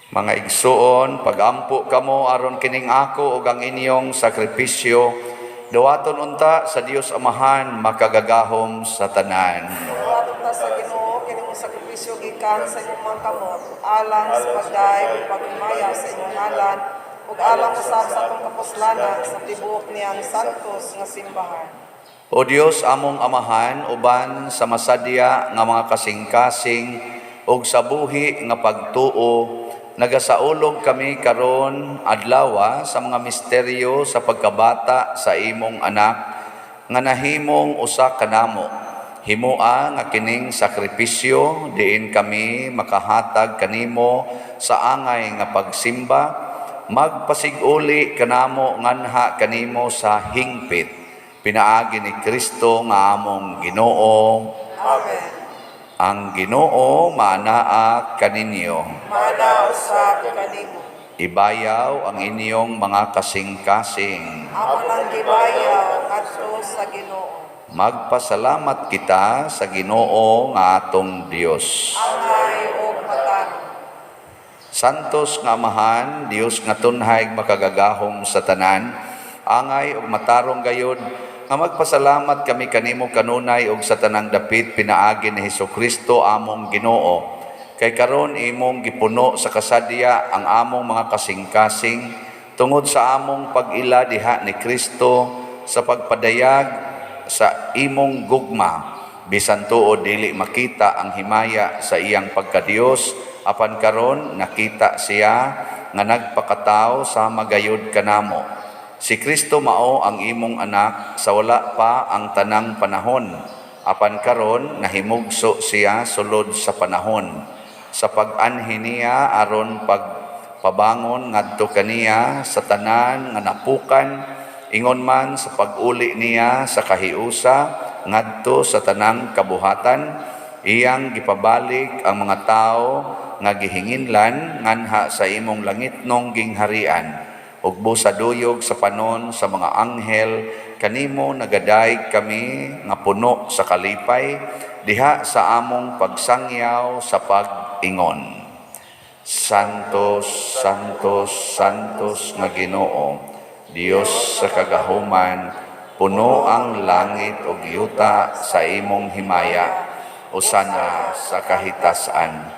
Mga igsuon, pagampo kamo aron kining ako ug ang inyong sakripisyo, duwaton unta sa Dios Amahan makagagahom sa tanan. Duwaton ta sa Ginoo kini mong sakripisyo gikan sa imong mga kamot alang sa pagdayeg ug paghimaya sa imong ngalan ug alang usab sa atong kapuslanan sa tibuok niyang santos nga simbahan. O Dios among Amahan, uban sa masadya nga mga kasing-kasing ug sa buhi nga pagtuo, nagasaulog kami karon adlawa sa mga misteryo sa pagkabata sa imong anak nga nahimong usa kanamo. Himoa nga kining sakripisyo diin kami makahatag kanimo sa angay nga pagsimba, magpasiguli kanamo nganha kanimo sa hingpit. Pinaagi ni Kristo nga among Ginoo. Amen. Ang Ginoo maanaa kaninyo. Maana usab kanimo. Ibayaw ang inyong mga kasing-kasing. Amo nang gibayaw ngadto sa Ginoo. Magpasalamat kita sa Ginoo nga atong Dios. Angay ug matarong. Santos nga Amahan, Dios nga tunhay makagagahom sa tanan, angay ug matarong gayod nga magpasalamat kami kanimo kanunay ug sa tanang dapit pinaagi ni Hesukristo among Ginoo. Kay karon imong gipuno sa kasadya ang among mga kasing-kasing tungod sa among pag-ila diha ni Kristo sa pagpadayag sa imong gugma. Bisan tuod dili makita ang himaya sa iyang pagkadiyos, apan karon nakita siya nga nagpakatao sa magayod kanamo. Si Kristo mao ang imong anak sa wala pa ang tanang panahon, apan karon nahimugso siya sulod sa panahon. Sa pag-anhi niya aron pagpabangon ngadto kaniya sa tanan nga napukan, ingon man sa pag-uli niya sa kahiusa ngadto sa tanang kabuhatan, iyang gipabalik ang mga tawo nga gihinginlan nganha sa imong langitnong gingharian. Ugbo sa duyog sa panon sa mga anghel, kanimo nagadayeg kami nga puno sa kalipay diha sa among pagsangyaw sa pag-ingon. Santos, Santos, Santos nga Ginoo, Dios sa kagahuman, puno ang langit ug yuta sa imong himaya, usana sa kahitasan.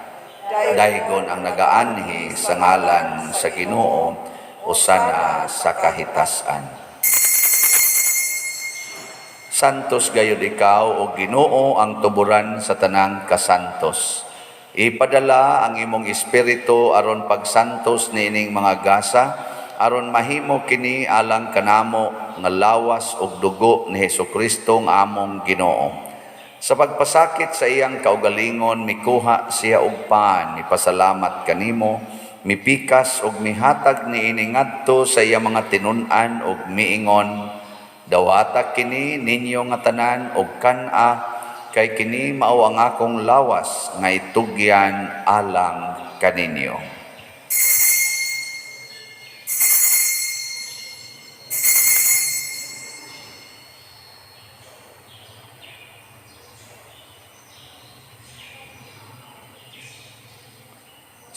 Daygon ang nagaanhi sa ngalan sa Ginoo, usana sa kahitasan. Santos gayud ikaw o Ginoo ang tuburan sa tanang kasantos. Ipadala ang imong espiritu aron pagsantos niining mga gasa, aron mahimo kini alang kanamo nga lawas ug dugo ni Hesukristo nga among Ginoo. Sa pagpasakit sa iyang kaugalingon, mikuha siya og pan, mipasalamat kanimo, mipikas ug mihatag niini ngadto sa iyang mga tinun-an ug miingon, dawata kini ninyo nga tanan og kan-a, kay kini mao ang akong lawas nga itugyan alang kaninyo.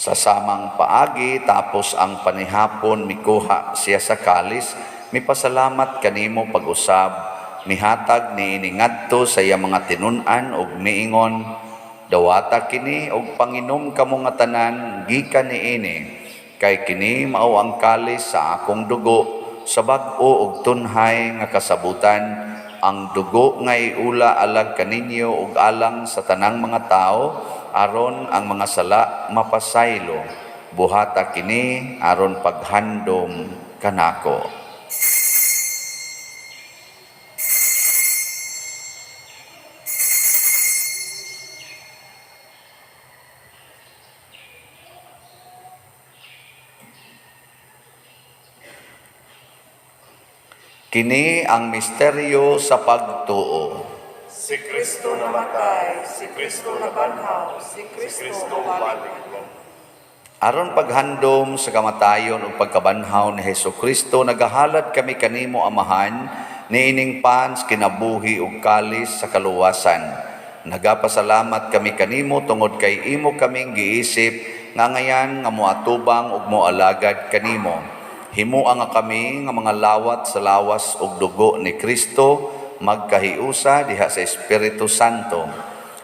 Sa samang paagi, tapos ang panihapon, mikuha siya sa kalis, mipasalamat kanimo pag-usab, mihatag niini ngadto sa iyang mga tinun-an ug miingon, dawata kini og panginom kamo nga tanan gikan niini, kay kini mao ang kalis sa akong dugo sa bag-o ug tunhay nga kasabutan, ang dugo nga iula alang kaninyo ug alang sa tanang mga tawo, aron ang mga sala mapasaylo. Buhata kini aron paghandom kanako. Kini ang misteryo sa pagtuo. Si Kristo Kristo namatay, si Kristo nabanhaw, si Si Kristo Kristo balik balik muli. Aron paghandom sa kamatayon ug pagkabanhaw ni Hesukristo, nagahalad kami kanimo Amahan niining pan sa kinabuhi ug kalis sa kaluwasan. Nagapasalamat kami kanimo tungod kay imo kaming giisip nga ngayan nga moatubang ug moalagad kanimo. Himua nga kami nga mga lawat sa lawas ug dugo ni Kristo magkahiusa diha sa Espiritu Santo.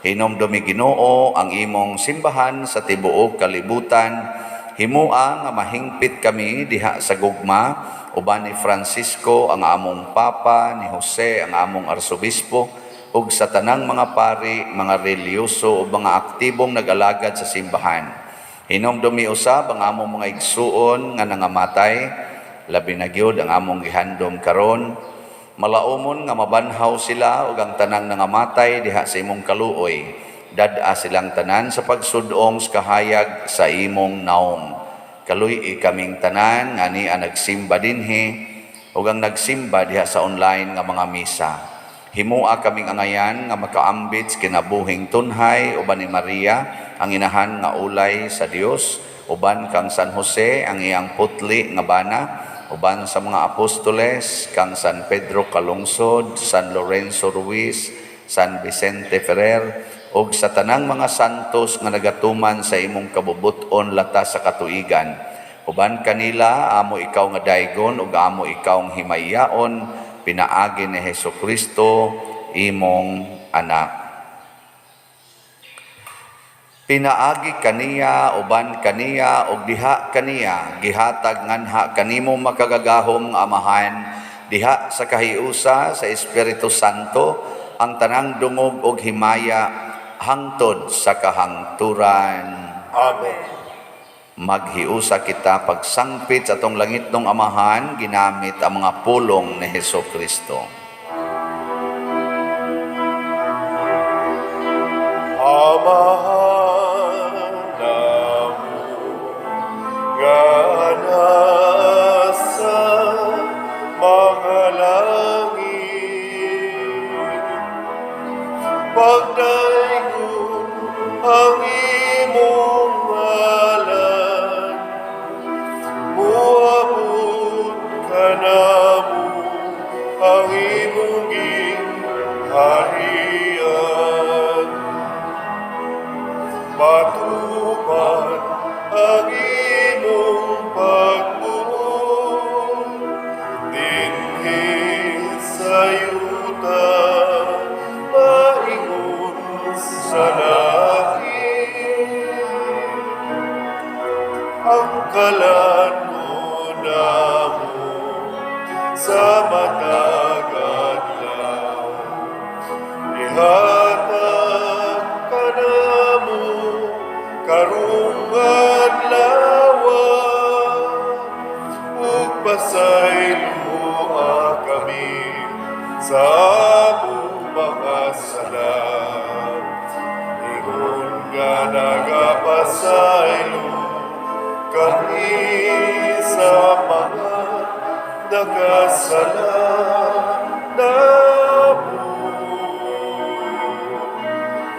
Hinumdumi, Ginoo, ang imong simbahan sa tibuok kalibutan. Himua nga mahingpit kami diha sa gugma uban ni Francisco ang among Papa, ni Jose ang among Arsobispo, ug sa tanang mga pari, mga relihiyoso ug mga aktibong nag-alagad sa simbahan. Hinumdumi usab ang among mga igsuon nga nangamatay, labi na gyud ang among gihandom karon. Malaumon nga mabanhaw sila ug ang tanang nangamatay diha sa imong kaluoy. Dad-a silang tanan sa pagsudong sa kahayag sa imong naong. Kaluy-i kaming tanan nga ania nagsimba dinhi ug ang nagsimba diha sa online nga mga misa. Himua kaming angayan nga makaambit sa kinabuhing tunhay uban ni Maria, ang inahan nga ulay sa Dios, uban kang San Jose, ang iyang putli nga bana, uban sa mga apostoles, kang San Pedro Calungsod, San Lorenzo Ruiz, San Vicente Ferrer, ug sa tanang mga santos nga nagatuman sa imong kabubut-on latas sa katuigan. Uban kanila, amo ikaw nga daygon ug amo ikaw himayaon pinaagi ni Hesus Kristo, imong anak. Pinaagi kaniya, uban kaniya, ug diha kaniya, gihatag nganha kanimo makagagahom nga Amahan diha sa kahiusa sa Espiritu Santo ang tanang dungog ug himaya hangtod sa kahangturan. Amen. Maghiusa kita pagsangpit sa atong langitnong Amahan ginamit ang mga pulong ni Hesus Kristo. Amahan namo nga nasa mga langit, pagdaygon ang imong ngalan, muabot kanamo ang imong gingharian, matuman ang imong pagbuot dinhi sa yuta maingon sa langit. Ang kalan-on namo sa matag adlaw ihatag kanamo karong adlaw, ug pasayloa kami sa among mga sala ingon nga nagapasaylo kami sa mga nakasala namo,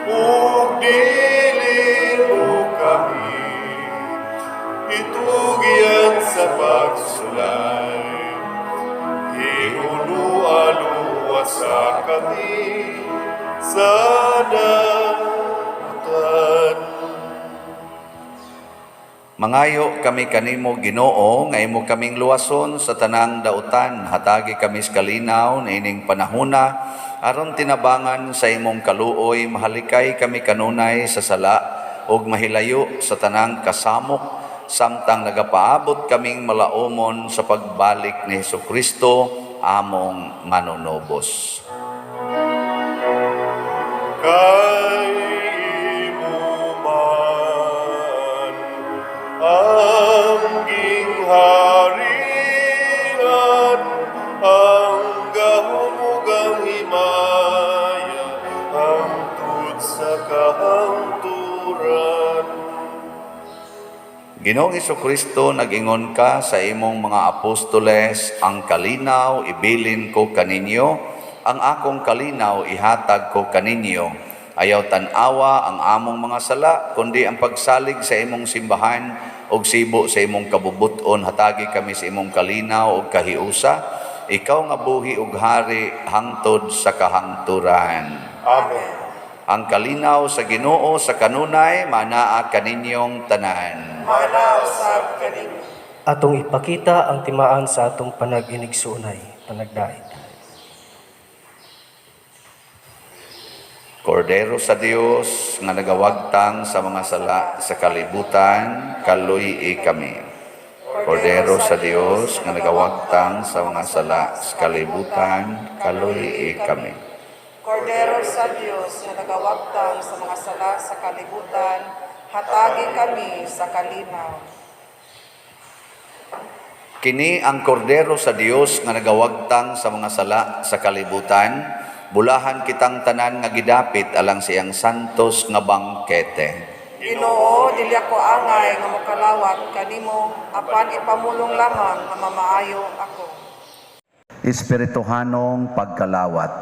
ug dili mo kami itugyan sa pagsulay, luwasa kami sa dautan. Mangayo kami kanimo, Ginoo, nga imo kaming luwason sa tanang dautan. Hatagi kami sa kalinaw niining panahuna aron tinabangan sa imong kaluoy mahalikay kami kanunay sa sala ug mahilayo sa tanang kasamok samtang nagapaabot kaming malaumon sa pagbalik ni Hesukristo, among Manunubos. Kay imo man ang gingharian, ang gahom ug ang himaya, hangtod sa kahangturan. Ginoong Kristo, nag-ingon ka sa imong mga apostoles, "Ang kalinaw ibilin ko kaninyo, ang akong kalinaw ihatag ko kaninyo." Ayaw tan-awa ang among mga sala, kundi ang pagsalig sa imong simbahan ug sibo sa imong kabubut-on, hatagi kami sa imong kalinaw ug kahiusa. Ikaw nga buhi ug hari hangtod sa kahangturan. Amen. Ang kalinaw sa Ginoo sa kanunay manaa kaninyong tanan. Mana usab kaninyo. Atong ipakita ang timaan sa atong panag-inigsuonay, panagdait. Kordero sa Dios nga nagawagtang sa mga sala sa kalibutan, kaluy-i kami. Kordero sa Dios nga nagawagtang sa mga sala sa kalibutan, kaluy-i kami. Kordero sa Dios nga nagawagtang sa mga sala sa kalibutan, hatagi kami sa kalinaw. Kini ang kordero sa Dios nga nagawagtang sa mga sala sa kalibutan, bulahan kitang tanan nga gidapit alang sa iyang santos nga bangkete. Ginoo, dili ako angay nga mokalawat kanimo, apan ipamulong lamang nga mamaayo ako. Espirituhanong pagkalawat.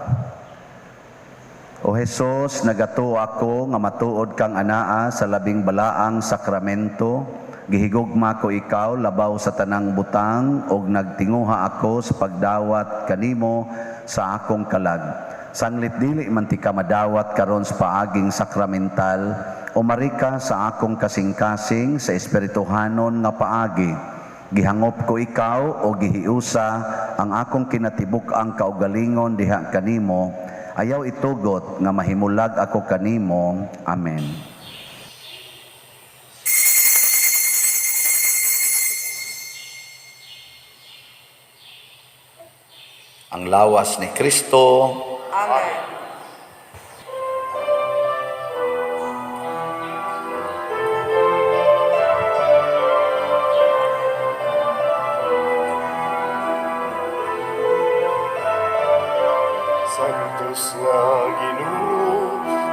O Hesus, nagatuo ako nga matuod kang anaa sa labing balaang sakramento. Gihigugma ko ikaw labaw sa tanang butang ug nagtinguha ako sa pagdawat kanimo sa akong kalag. Sanglit dili man ti ka madawat karon sa paaging sakramental, umari ka sa akong kasing-kasing sa espirituhanon nga paagi. Gihangop ko ikaw o gihiusa ang akong kinatibuk-ang kaugalingon diha kanimo. Ayaw itugot nga mahimulag ako kanimo. Amen. Ang lawas ni Kristo. Amen. Santos nga Ginoo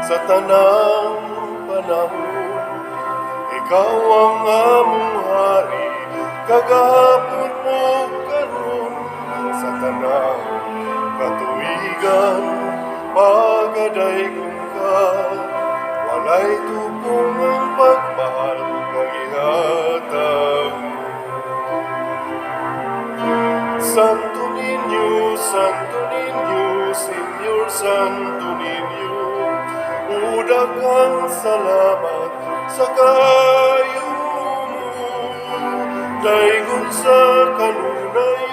sa tanang panahon, ikaw ang among hari, kagahapon ug karon, sa tanang katuigan, pagadaygon ka, walay tupong ang pagmahal nga gihatag mo. Santo Niño, Santo Niño, Señor Santo Niño, daghang salamat sa kaayo mo. Daygon sa kanunay,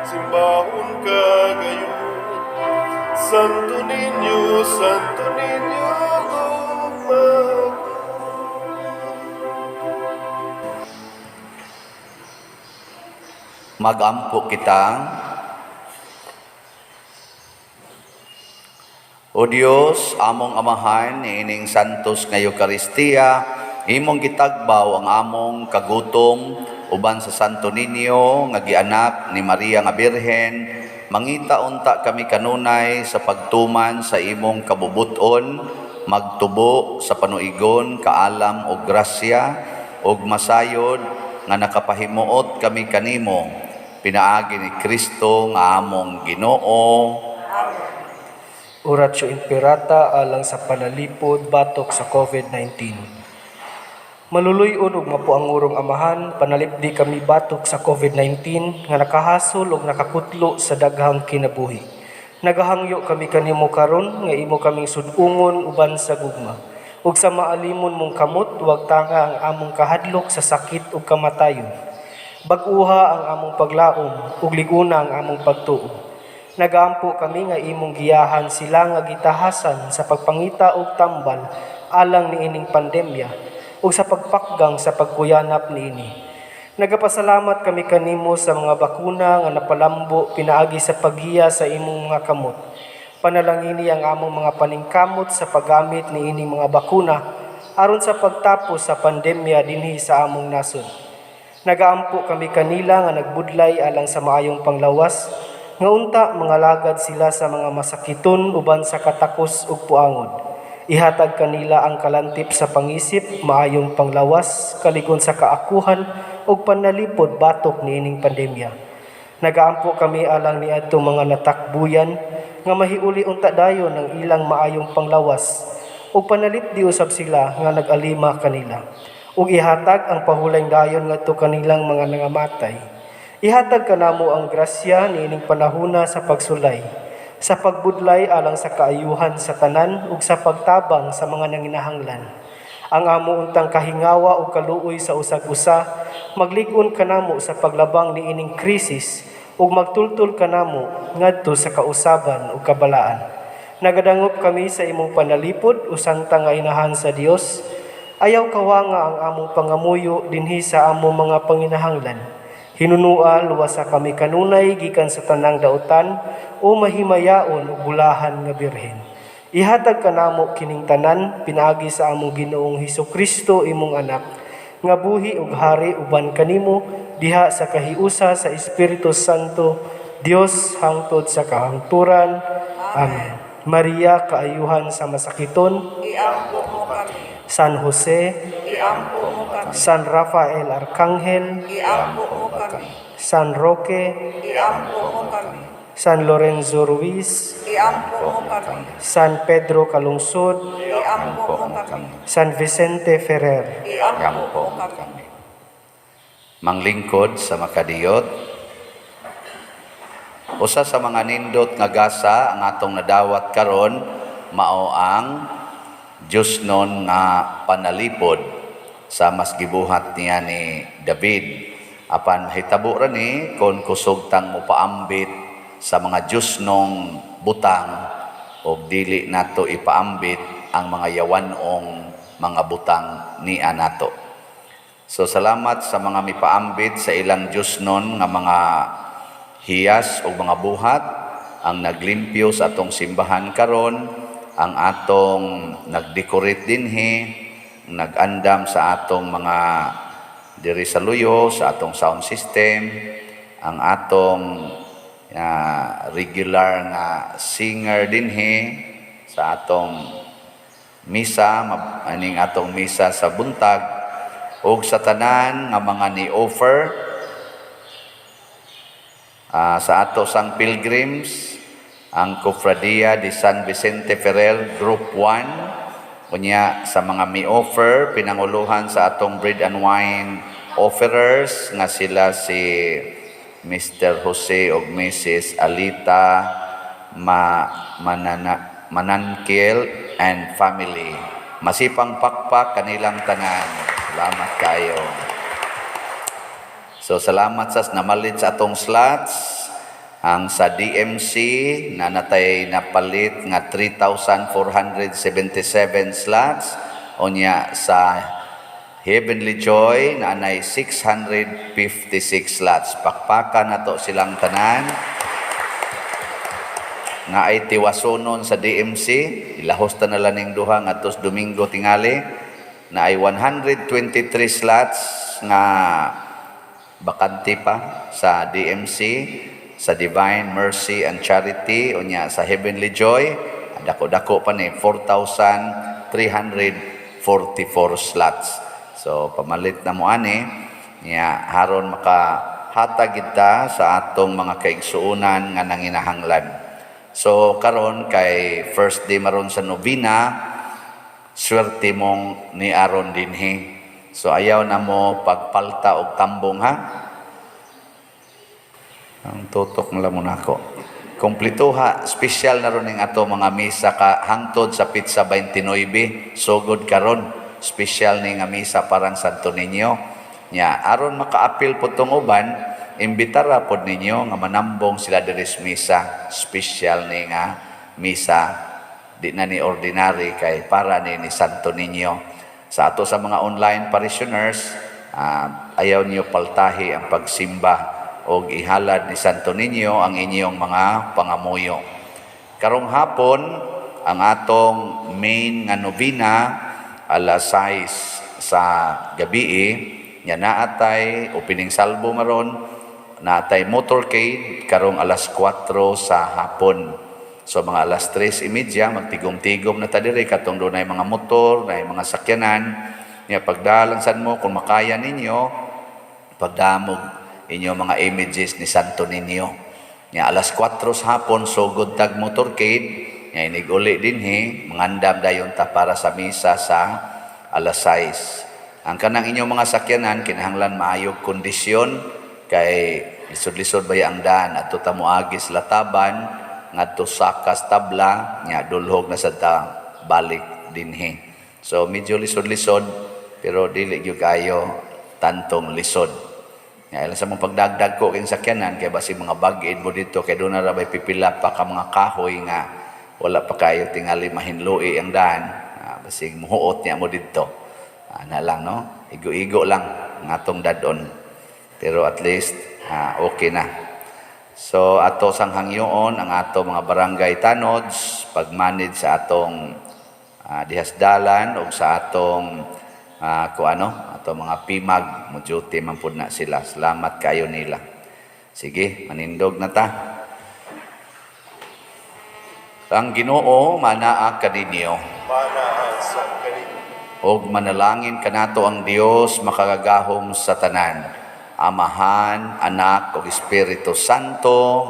simbahon ka gayon. Santo Niño, Santo Niño, gugma ko. Magampo kita. O Dios, among Amahan, niining santos nga Eukaristiya, imong gitagbaw ang among kagutom uban sa Santo Niño nga gianak ni Maria nga Birhen, mangita unta kami kanunay sa pagtuman sa imong kabubuton, magtubo sa panuigon, kaalam o grasya ug masayod nga nakapahimuot kami kanimo pinaagi ni Kristo nga among Ginoo. Oratio Imperata alang sa panalipod batok sa COVID-19. Maluluy-on ug mapuangurong Amahan, panalipdi kami batok sa COVID-19 nga nakahasol ug nakakutlo sa daghang kinabuhi. Nagahangyo kami kanimo karon nga imo kaming sud-ungon uban sa gugma. Ug sa maalimon mong kamot, wag tanga ang among kahadlok sa sakit ug kamatayon. Bag-uha ang among paglaom ug liguna ang among pagtuo. Nagaampo kami nga imong giyahan sila nga gitahasan sa pagpangita og tambal alang niining pandemya ug sa pagpakgang sa pagkuyanap niini. Nagapasalamat kami kanimo sa mga bakuna nga napalambo pinaagi sa paggiya sa imong mga kamot. Panalangini ang among mga paningkamot sa paggamit niining mga bakuna aron sa pagtapos sa pandemya dinhi sa among nasod. Nagaampo kami kanila nga nagbudlay alang sa maayong panglawas, nga unta mangalagad sila sa mga masakiton uban sa katakos ug puangod. Ihatag kanila ang kalantip sa pangisip, maayong panglawas, kaligon sa kaakuhan ug panalipod batok niining pandemya. Nagaampo kami alang niadtong mga natakbuyan nga mahiuli unta dayon ang ilang maayong panglawas ug panalipdi usab sila nga nag-alima kanila. Ug ihatag ang pahulayng dayon ngadto kanilang mga nangamatay. Ihatag kanamo ang grasya niining panahona sa pagsulay, sa pagbudlay alang sa kaayuhan sa tanan ug sa pagtabang sa mga nanginahanglan. Ang amo untang kahingawa ug kaluoy sa usag-usa maglig-on kanamo sa paglabang niining krisis ug magtultol kanamo ngadto sa kausaban ug kabalaan. Nagadangop kami sa imong panalipod, o Santa nga Inahan sa Dios. Ayaw kawanga ang among pangamuyo dinhi sa among mga panginahanglan. Hinunua, luwasa kami kanunay gikan sa tanang dautan, o mahimayaon ug bulahan nga Birhen. Ihatag kanamo kining tanan pinaagi sa among Ginoong Hesus Kristo, imong anak, nga buhi ug hari uban kanimo diha sa kahiusa sa Espiritu Santo, Dios hangtod sa kahangturan. Amen. Maria, kaayuhan sa masakiton, Iampo mo kami. San Jose, Iampo mo kami. San Rafael Arcangel, Iampo mo kami. San Roque, Iampo mo kami. San Lorenzo Ruiz, Iampo mo kami. San Pedro Calungsod, Iampo mo kami. San Vicente Ferrer. Iampo mo kami. Manglingkod sa makadiyot. Usa sa mga nindot nga gasa ang atong nadawat karon mao ang Diyosnon nga panalipod sa mas gibuhat niya ni David. Apan mahitabo ra ni kon kusog tang mopaambit sa mga Diyosnong butang og dili nato ipaambit ang mga yawanong mga butang niya nato. So salamat sa mga mipaambit sa ilang Diyosnon nga mga hiyas o mga buhat, ang naglimpyo sa atong simbahan karon, ang atong nagdecorate dinhi, nagandam sa atong mga diri sa luyo, sa atong sound system, ang atong regular nga singer dinhi sa atong misa, aning atong misa sa buntag, ug sa tanan nga mga ni-offer sa ato sang pilgrims, ang Cofradia de San Vicente Ferrer Group 1, unya sa mga mi-offer, pinanguluhan sa atong bread and wine offerers nga sila si Mr. Jose ug Mrs. Alita Manankiel and family. Masipang pakpak kanilang tanan. Salamat kayo. So salamat sa namalit sa atong slots. Ang sa DMC na natay napalit nga 3,477 slots. Unya sa Heavenly Joy na anay 656 slots. Pakpakan nato silang tanan. Nga ay tiwasonon sa DMC, ilahos ta na lang ning duha ngadtos Domingo tingali, na ay 123 slots nga bakante pa sa DMC, sa Divine Mercy and Charity, unya sa Heavenly Joy, dako-dako pa ni 4,344 slots. So pamalit na mo ani niya haron makahatag kita sa atong mga kaigsuonan nga nanginahanglan. So karon kay first day maron sa novena, swerte mong ni aron dinhi. So ayaw na mo pagpalta og tambong ha. Ang tutok mo lang muna ako. Kumplituha, special na ron ning ato mga misa ka hangtod sa petsa 29, sugod karon, special ni nga misa parang Santo Niño. Nya aron makaapil po tong uban, imbitara pod ninyo nga manambong sila diri sa misa, special ni nga misa, di na ni ordinary kay para ni Santo Niño. Sa ato sa mga online parishioners, ayaw niyo paltahi ang pagsimba og ihalad ni Santo Niño ang inyong mga pangamuyo. Karong hapon, ang atong main nga novena alas 6 sa gabi, nya naatay opening salvo maron, naatay motorcade karong alas 4 sa hapon. So mga alas 3:30 magtigom-tigom na ta diri katong dunay mga motor, dunay mga sakyanan. Nya pagdalansan mo kung makaya ninyo, pagdamog inyo mga images ni Santo Niño. Nya alas 4 sa hapon sugod tag motorcade, nya inig-uli dinhi, mangandam dayon ta para sa misa sa alas 6. Ang kanang inyong mga sakyanan kinahanglan maayog kondisyon kay Lisod-lisod ba ang daan adto ta moagi sa Lataban ngadto Sakas, Tabla, nya dulhog na sad ta balik dinhi. So medyo lisod-lisod, pero dili gyud kayo tantong lisod. Nga ilan sa mga pagdagdag ko king sakyanan kay basi mga bag-id mo dito, kay doon na ra bay pipila pa ka mga kahoy nga wala pa kayo tingali mahinloi ang daan. Basig muhuot niya mo dito. Na lang, no, igo-igo lang ang atong dadon, pero at least okay na. So ato sang hangyoon ang ato mga barangay tanods pag-manage sa atong dihasdalan o sa atong kung ano atong mga pimag, mo duty man pud na sila. Salamat kayo nila. Sige, manindog na ta. Ang Ginoo manaa kaninyo. Manaa sa kaninyo. Og manalangin kanato ang Dios makagagahom sa tanan, Amahan, Anak ug Espiritu Santo.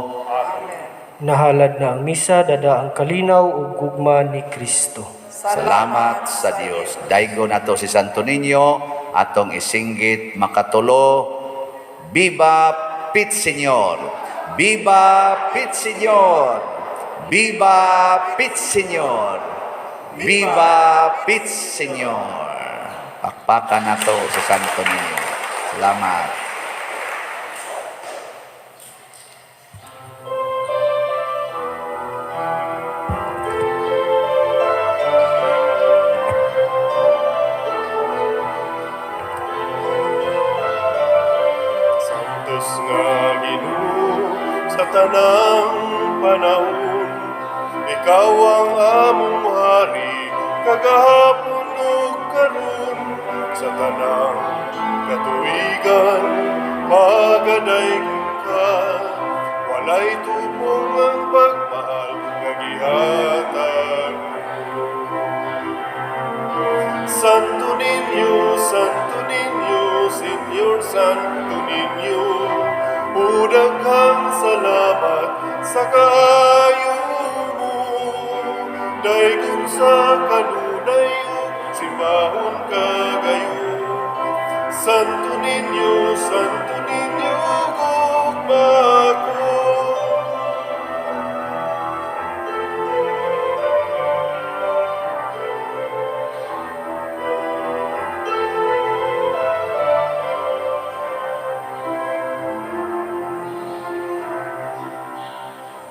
Nahalad na ang misa, dada ang kalinaw ug gugma ni Kristo. Salamat sa Dios. Daigo nato si Santo Niño, atong isinggit makatulo. Viva Pit Señor! Viva Pit Señor! Viva Pit Señor! Viva Pit Señor! Pakpakan nato sa Santo Niño. Salamat. Santos nga Ginoo sa tanang panahon, ikaw ang among hari kagahapon ug karon, sa tanang katuigan magadaygon ka, walay tupong ang pagmahal nga gihatag mo. Santo Niño, Santo Niño, Señor Santo Niño, daghang salamat sa kaayo mo. Daygon sa kanunay ug simbahon kagayon. Santo Niño, Santo Niño, gugma.